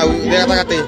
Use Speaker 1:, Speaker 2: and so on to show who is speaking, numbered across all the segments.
Speaker 1: Hau gatagatĩ.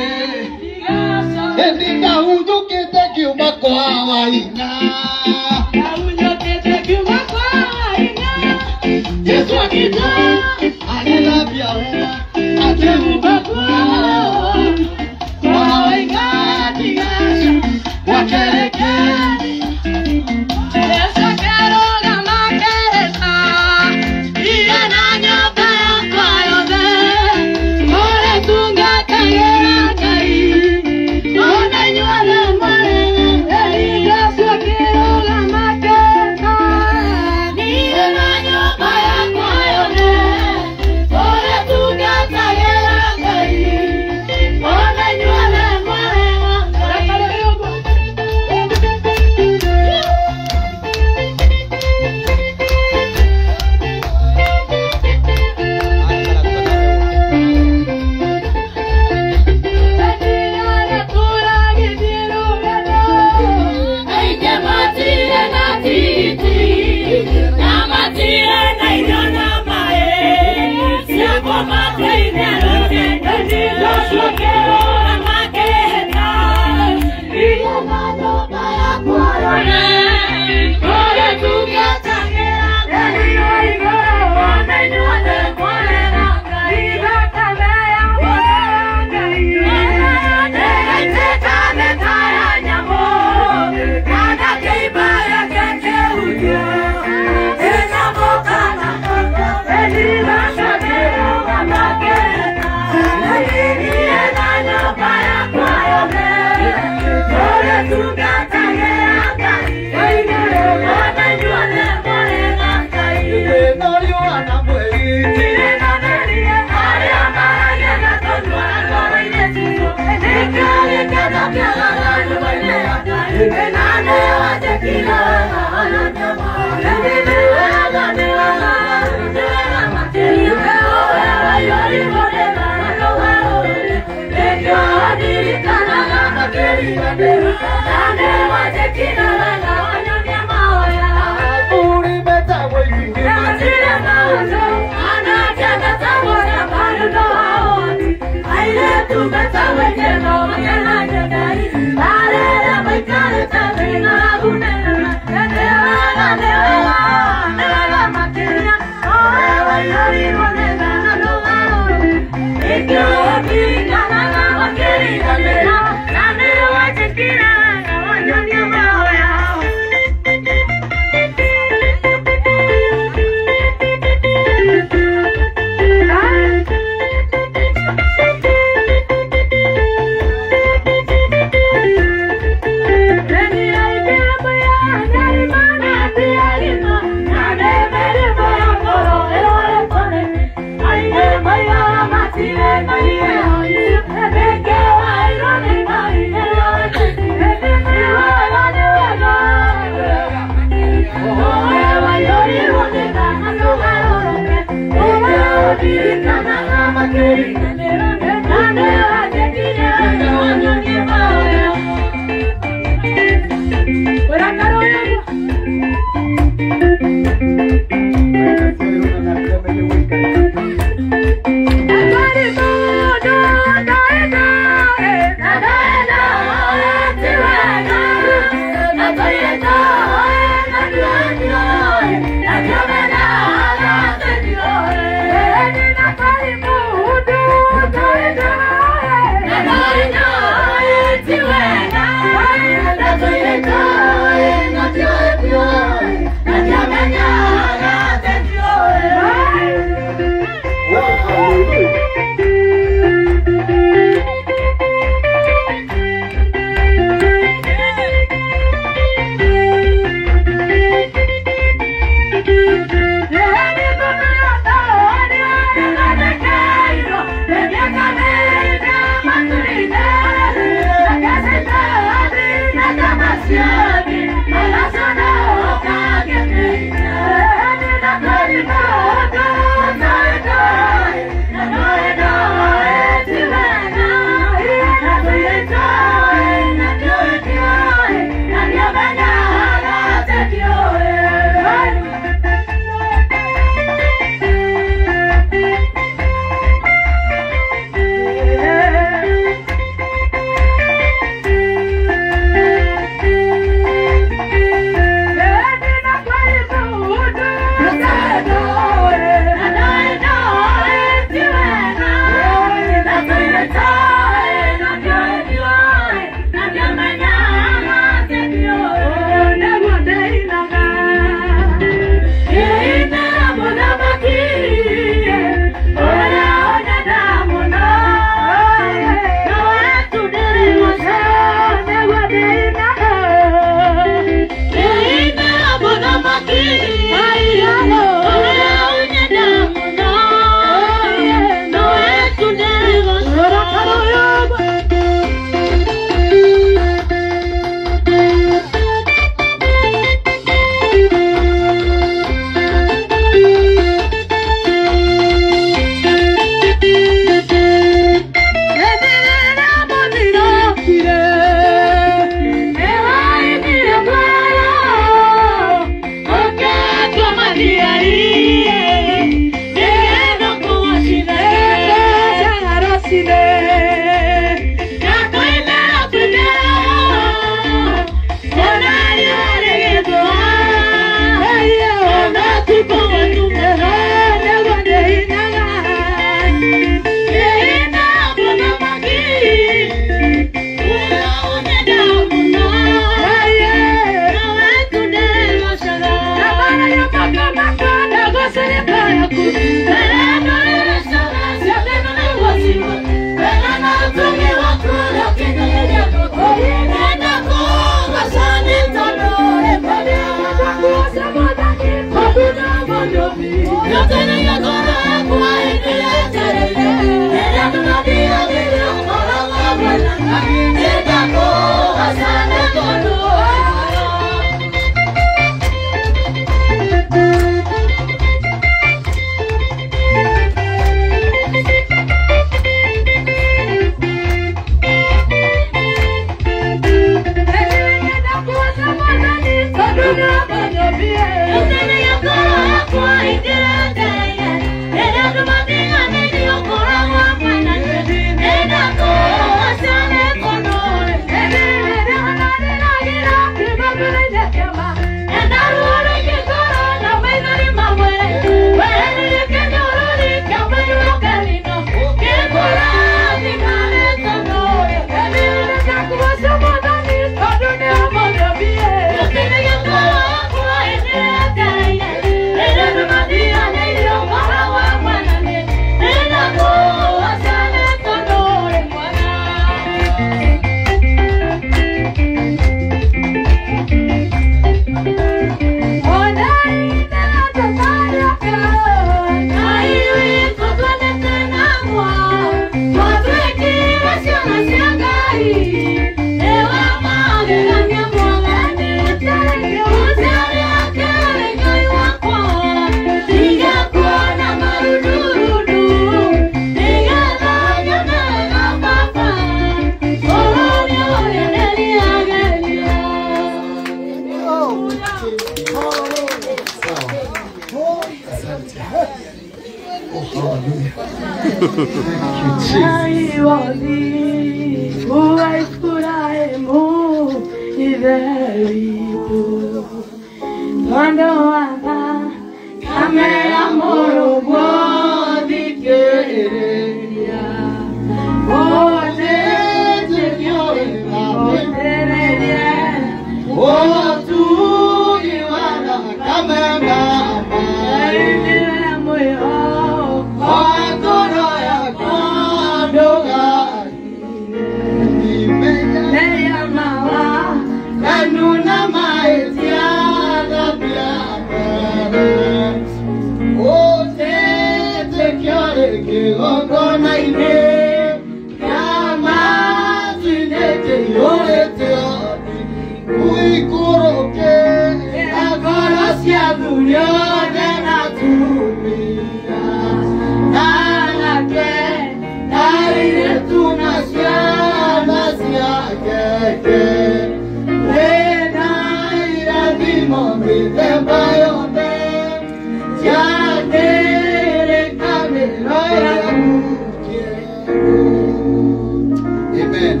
Speaker 1: Amen.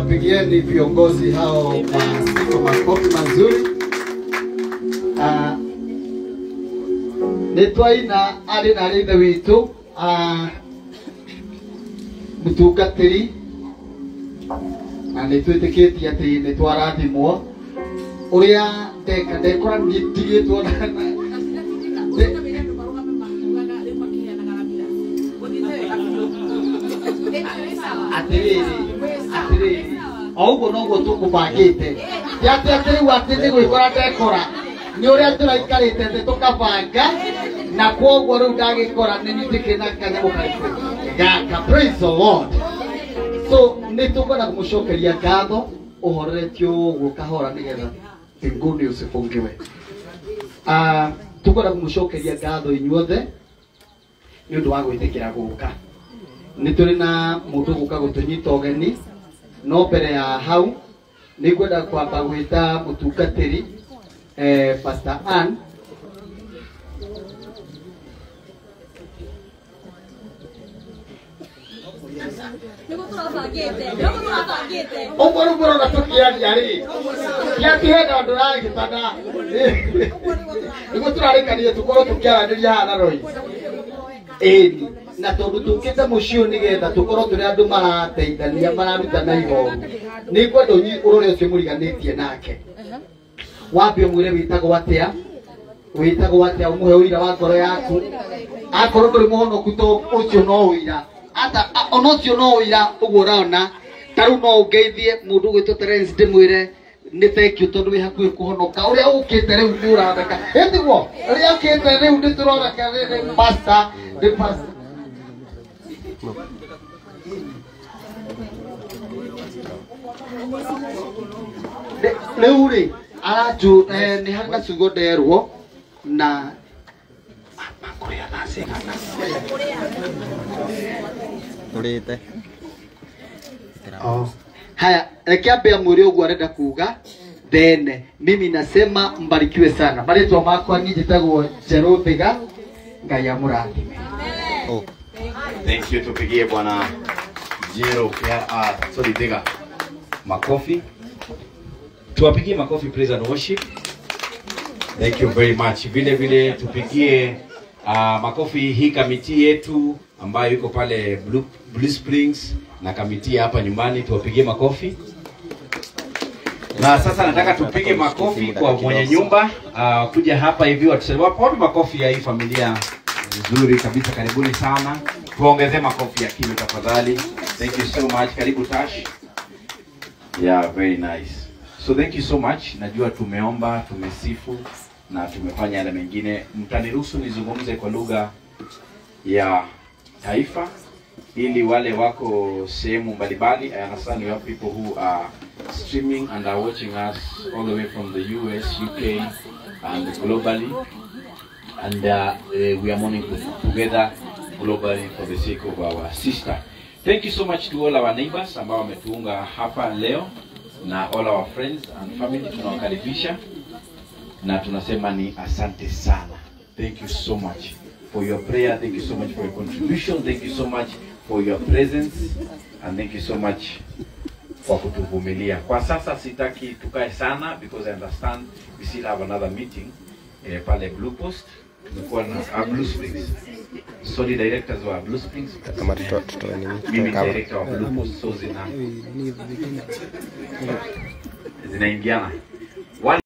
Speaker 1: Pigieni viongozi hao makofi mazuri. Nitwaina ari na ithe witu mutungatiri na nitwitikitie ati nitwarathimwo uria ndeka ndekora nitigitwo na atiriri atiriri o uguo noguo tukubangite ti ati ati riu ati ni gwikora ndekora ni uria turaikarite thi tukabanga na kwoguo riu ndagikora ni nyitike na kanyamũ karĩkũ gaka. Praise the Lord. So nitukwenda kumucokeria ngatho uhoreretio uguo kahora nigetha mbinguni usifungiwe. Tukwenda kumucokeria ngatho inyuothe ni undu wa gwitikira guka. Ni turi na mundu guka gutunyita ugeni, no mbere ya hau ni ngwenda kwamba gwita mutungatiri Pastor Ann. Ũguo rĩu mũrona tũkĩaria rĩ, ti atĩ hena ũndũ ũragĩtana, nĩguo tũrarĩkanire tũkorwo tũkĩaranĩria haha na Roy. Ĩni, na tondũ tũkĩte mũciĩ ũyũ nĩgetha tũkorwo tũrĩ andũ marateithania mararutana ihoru, nĩ ngwenda ũrore ũcio mũriganĩtie nake. Wambe ũmwĩre wĩtagwo atĩa, wĩtagwo atĩa, ũmũhe ũira wa ngoro yaku. Akorwo ndũrĩ mũhonoku to ũcio no ũira. Ata ona ũcio no ũira ũguo ũrona. Ta rĩu no ũngeithie mũndũ ũgwĩtwo Terence ndĩmwĩre Nĩ thank you tondũ wĩ hakuhĩ kũhonoka. Ũrĩa ũkĩte rĩu nĩ ũratheka. Ĩtiguo ũrĩa ũkĩte rĩu nĩ tũroneka nĩ pastor, nĩ pastor. Rĩu rĩ aranjũ nĩ harĩ na ciugo nderwo na makũrĩa thaa cigana?
Speaker 2: Tũrĩte.
Speaker 1: Oh. Haya, reke ambe amwĩre ũguo arenda kuga, then mimi nasema mbarikiwe sana. Marĩtwa makwa niĩ njĩtagwo Njerũ Thiga, Ngai amũrathime.
Speaker 2: Oh.
Speaker 3: Thank you, tupigie bwana Jero sorry Thiga makofi. Tuwapigie makofi praise and worship. Thank you very much. Vile vile tupigie makofi hii kamiti yetu ambayo iko pale Blue Springs na kamiti hapa nyumbani, tuwapigie makofi. Na sasa nataka tupige makofi kwa mwenye nyumba kuja hapa hivi watusaidie. Wapi makofi ya hii familia nzuri kabisa, karibuni sana. Tuongeze makofi ya kilo tafadhali. Thank you so much. Karibu Tash. Yeah, very nice. So thank you so much. Najua tumeomba, tumesifu na tumefanya yale mengine. Mtaniruhusu nizungumze kwa lugha ya taifa ili wale wako sehemu mbalimbali. I understand we have people who are streaming and are watching us all the way from the US, UK and globally. And we are mourning together globally for the sake of our sister. Thank you so much to all our neighbors ambao wametuunga hapa leo na all our friends and family, tunawakaribisha na tunasema ni asante sana. Thank you so much for your prayer, thank you so much for your contribution, thank you so much for your presence and thank you so much kwa kutuvumilia. Kwa sasa sitaki tukae sana because I understand we still have another meeting pale Blue Post. Tumekuwa na Blue Springs. Sorry, directors wa Blue Springs.
Speaker 2: Kama tutoe nini?
Speaker 3: Mimi director wa Blue Post, so zinaingiana.